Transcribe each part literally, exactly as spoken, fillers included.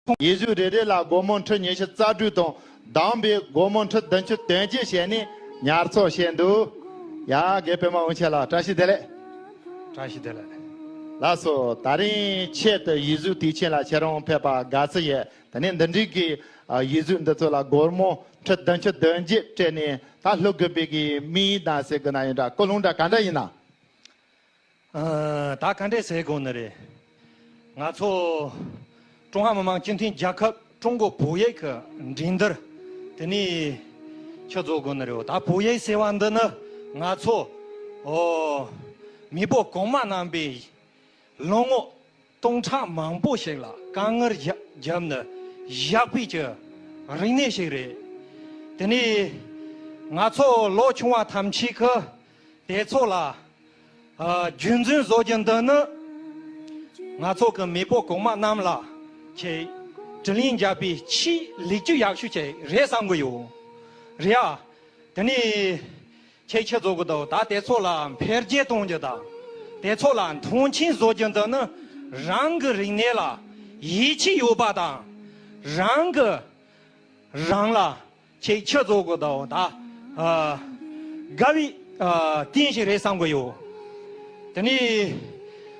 ཡིག་གཟུགས་རེ་རེ་ལ་སྒོར་མོ་ཁྲི་ཉི་ཤུ་རྩ་དྲུག་དང་བསྡོམས་པའི་སྒོར་མོ་ཁྲི་བདུན་ཅུ་དོན་བརྒྱད་བྱས་ནས་ཉར་ཚགས་བྱས་འདུག་ཡ་རྒན་པད་མ་དབང་ཆེན་ལགས་བཀྲ་ཤིས་བདེ་ལེགས། བཀྲ་ཤིས་བདེ་ལེགས། ལགས་སོ། ད་རིང་ཆེད་དུ་ཡིག་གཟུགས་དུས་ཆེན་ལ་ཁྱེད་རང་ཕེབས་པ་དགའ་བསུ་ཡོད། དེ་ནས་འདི་འདྲའི་གི་ཡིག་གཟུགས་འདི་ཚོ་ལ་སྒོར་མོ་ཁྲི་བདུན་ཅུ་དོན་བརྒྱད་སྤྲད་ནས་ད་ལྷོ་དགོན་པའི་གི་མིང་དང་ཟེར་དགོས་ན་ཡིན་འདྲ་ཀུན་སློང་འདྲ་ག་འདྲ་ཡིན་ན། ཨ། ད་ག་འདྲས་ཟེར་དགོས་ནི་རེད། ང་ཚོ་ཀྲུང་ཧྭ་མི་དམངས་སྤྱི་མཐུན་རྒྱལ་ཁབ་ཀྲུང་གོ་བོད་ཡིག་གི་འགྲན་བསྡུར་དེ་ནས་ཆི་བཟོ་དགོས་ནི་རེད། ད་བོད་ཡིག་ཟེར་བ་འདི་ནི་ང་ཚོ་ཨོ་མེས་པོ་གོང་མ་རྣམ་པས་ལོ་ངོ་སྟོང་ཕྲག་མང་པོ་ཞིག་ལ་དཀའ་ངལ་བརྒྱབ་ནས་བཞག་པའི་ཀྱི་རིག་གནས་ཤིག་རེད། དེ་ནས་ང་ཚོ་ལོ་ཆུང་བ་ཐམས་ཅད་ཀྱིས་དེ་ཚོ་ལ་ཨ། རྒྱུན་འཛིན་བཟོ་རྒྱུ་འདི་ནི་ང་ཚོ་གི་མེས་པོ་གོང་མ་རྣམས་ལ་ཁྱེད་དྲིན་ལན་འཇལ་བའི་ཆེས་ལེགས་སྐྱེས་ཡག་ཤོས་ཅིག་རེད་བསམ་གི་ཡོད། རེད་ཨ། དེ་ནས་ཁྱེད་ཆི་བཟོ་གི་འདུག་ད་དེ་ཚོ་ལ་འཕེལ་རྒྱས་གཏོང་རྒྱུ་དང་དེ་ཚོ་ལ་མཐོང་ཆེན་བཟོ་རྒྱུ་འདི་ནི་རང་གི་རིག་གནས་ལ་ཡིད་ཆེས་ཡོད་པ་དང་རང་གི་རང་ལ་ཁྱེད་ཆི་བཟོ་དགོས་དང་ད་ཨ་དགའ་བའི་ཨ་རྟེན་ཞིག་རེད་བསམ་གི་ཡོད། དེ་ནས་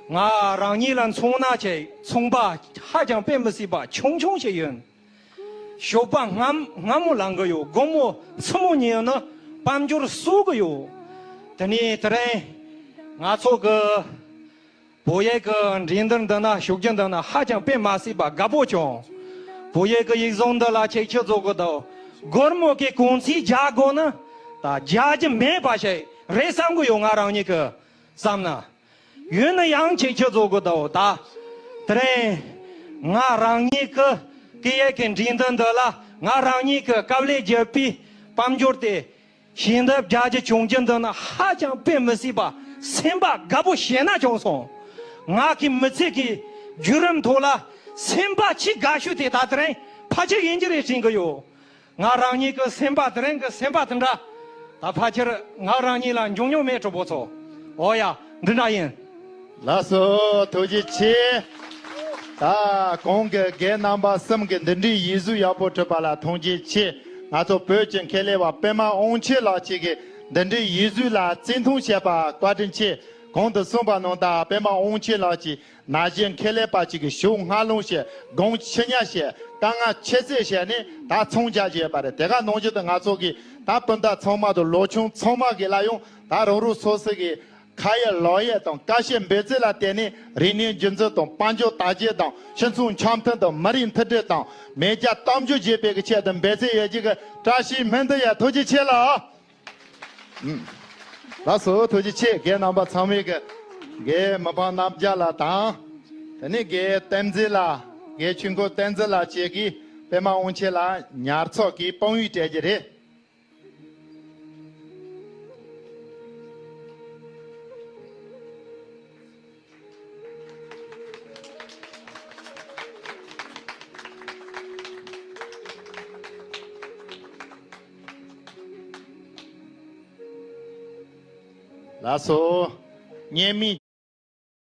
ང་རང་ཉིད་ལ་མཚོན་ན་ཁྱེད་ཚོང་པ་ཧ་ཅང་དཔེ་མི་སྲིད་པ་ཆུང་ཆུང་ཞིག་ཡིན། ཞོགས་པ་སྔ་སྔ་མོ་ལངས་གི་ཡོད། དགོང་མོ་སྲུ་མོ་ཉལ་ན་དཔལ་འབྱོར་གསོག་གི་ཡོད། དེ་ནས་དེ་རིང་ང་ཚོ་གི་བོད་ཡིག་གི་འགྲན་བསྡུར་འདི་ན་ཞུགས་རྒྱུ་འདི་ན་ཧ་ཅང་དཔེ་མ་སྲིད་པ་དགའ་པོ་བྱུང་། བོད་ཡིག་གི་ཡིག་ཚང་འདི་ལ་ཁྱེད་ཆོས་བཟོ་གི་འདུག་སྒོར་མོ་གི་གུང་ཚིགས་རྒྱག་དགོས་ན་ད་རྒྱག་རྒྱུ་མེད་པ་ཞིག་རེད་བསམ་གི་ཡོད། ང་རང་ཉིད་ཀྱི་བསམ་ན། ཡིན་ན་ཡང་ཁྱེད་ཆོས་བཟོ་གི་འདུག་ད་དེ་རིང་ང་རང་ཉིད་ཀྱི་སྐད་ཡིག་གི་འགྲན་བསྡུར་འདི་ལ་ང་རང་ཉིད་ཀྱི་དཀའ་ལས་བརྒྱབ་པའི་དཔལ་འབྱོར་དེ། ཞལ་འདེབས་རྒྱག་རྒྱུ་བྱུང་རྒྱུ་འདི་ནི་ཧ་ཅང་དཔེ་མི་སྲིད་པ་སེམས་པ་དགའ་པོ་ཞེ་ན་བྱུང་སོང་། ང་གི་མི་ཚེ་གི་བརྒྱུད་རིམ་ཐོག་ལ་སེམས་པ་ཆེས་དགའ་ཤོས་དེ་ད་དེ་རིང་ཕལ་ཆེར་ཡིན་གྱི་རེད་དྲན་གྱི་ཡོད། ང་རང་ཉིད་ཀྱི་སེམས་པ་དེ་རིང་གི་སེམས་པ་དེ་འདྲ་ད་ཕལ་ཆེར་ང་རང་ཉིད་ལ་འབྱུང་མྱོང་མེད། གྲོགས་པོ་ཚོ། འོ་ཡ། འདི་འདྲ་ཡིན། ལགས་སོ། ཐུགས་རྗེ་ཆེ། ད་གོང་གི་རྒན་རྣམ་པ་གསུམ་གྱིས་འདི་འདྲའི་ཡིག་གཟུགས་ཡག་པོ་བྲིས་པ་ལ་ཐུགས་རྗེ་ཆེ། ང་ཚོ་བོད་ཀྱི་མཁས་པ་པད་མ་དབང་ཆེན་ལགས་ཀྱིས་འདི་འདྲའི་ཡིག་གཟུགས་ལ་བརྩི་མཐོང་བྱས་པ་བཀའ་དྲིན་ཆེ། གོང་དུ་གསུངས་པ་ནང་ལྟར་པད་མ་དབང་ཆེན་ལགས་ཀྱིས་ན་གཞོན་མཁས་པ་ཅིག་གིས་ཞོགས་སྔ་ལངས་བྱས། དགོང་ཕྱི་ཉལ་བྱས། དཀའ་ངལ་ཁྱད་བསད་བྱས་ནས་ད་ཚོང་རྒྱག་བྱས་པ་རེད། དེ་ག་ནང་བཞིན་དུ་ང་ཚོ་གིས་ད་སྤུན་ཟླ་ཚང་མ་དང་ལོ་ཆུང་ཚང་མ་གིས་ལ་ཡང་ད་རང་རང་སོ་སོ་གི་ཁ་ཡོད་ལག་ཡོད་དང་དཀའ་སྤྱད་འབད་བརྩོན་ལ་བརྟེན་ནས་རིག་གནས་རྒྱུན་འཛིན་དང་དཔལ་འབྱོར་དར་རྒྱས་དང་སྤྱི་ཚོགས་འཆམ་མཐུན་དང་མི་རིགས་མཐུན་སྒྲིལ་དང་མེས་རྒྱལ་གཏམ་རྒྱུད་རྒྱས་པའི་གི་ཆེད་དུ་འབད་བརྩོན་ཡོད་རྒྱུ་གི་བཀྲ་ཤིས་སྨོན་འདུན་ཡ། ཐུགས་རྗེ་ཆེ་ལགས། ཨུམ། ལགས་སོ། ཐུགས་རྗེ་ཆེ། རྒན་རྣམ་པ་ཚང་མས་གི་རྒན་མི་ཕམ་རྣམ་རྒྱལ་ལགས་དང་། དེ་ནས་རྒན་བསྟན་འཛིན་ལགས། རྒན་ཆོས་འཁོར་བསྟན་འཛིན་ལགས་བཅས་ཀྱིས་པད་མ་དབང་ཆེན་ལགས་ཉར་ཚགས་ཀྱི་དཔང་ཡིག་སྤྲད་རྒྱུ་རེད། ལགས་སོ། བརྙན་མིག